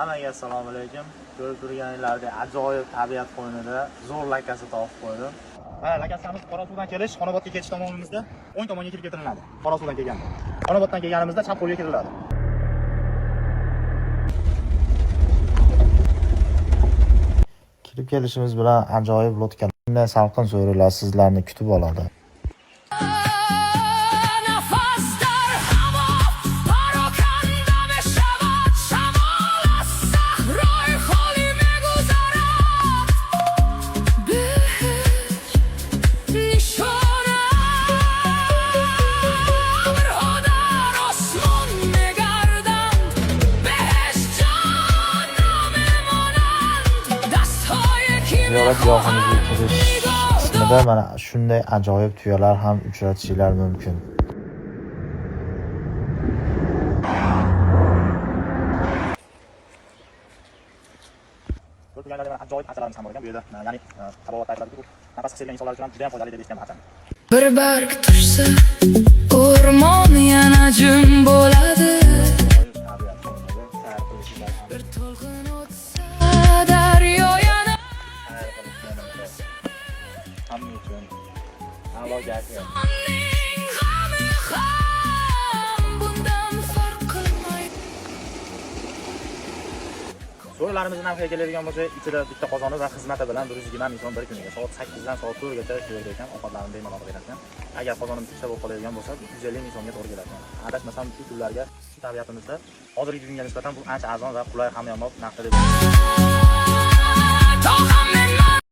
Hammaga assalomu alaykum. Ko'rib turganinglardek ajoyib tabiat qo'ynida zo'r lakasi topib qo'ydim. Mana lakasamiz Qorasuvdan kelish, Xonobodga ketish tomonimizda o'ng tomonga kirib ketiriladi. Qorasuvdan kelganda. Xonoboddan kelganimizda chap qo'lga kiriladi. Kirib kelishimiz bilan ajoyib лодка, salqin so'rilar sizlarni kutib oladi. نفس در هوا پراکنده می‌شود شمال از صحرای خالی می‌گذرد بهش نشان ابرها در آسمان می‌گردند بهش جان نمی‌مانند دستهای کی Ziyoratgohimizga می‌خواهند kirish نگاه qismida mana shunday ajoyib tuyalar ham uchratishinglar mumkin. Ko'rib turganlaringiz mana ajoyib archalarimiz ham bor ekan bu yerda. Ya'ni tabobat aytiladi, bu nafas qisayotgan insonlar uchun ham juda ham foydali deb eshitganman archani. Bir barg tushsa o'rmon yana jim bo'ladi. Ajoyib tabiat qo'ynida sayr qilishinglar ham Bir to'lqin o'tsa daryo yana sayr qilish menimcha hamma uchun a'lo kayfiyat. Ning g'ami ham bundan farq qilmaydi. So'rilarimizni narxiga keladigan bo'lsak, ichida bitta qozoni va xizmati bilan 120 ming so'm bir kuniga. Soat 8 dan soat 4 gacha shu yerda ekan, ovqatlarni bemalol berar ekan. Agar qozonimiz ikkita bo'lib qoladigan bo'lsa, 150 ming so'mga to'g'ri kelar ekan. Adashmasam, shu kunlarga, shu tabiatimizda hozirgi kunga nisbatan bu ancha arzon va qulay hamyonbop narxda deb To ham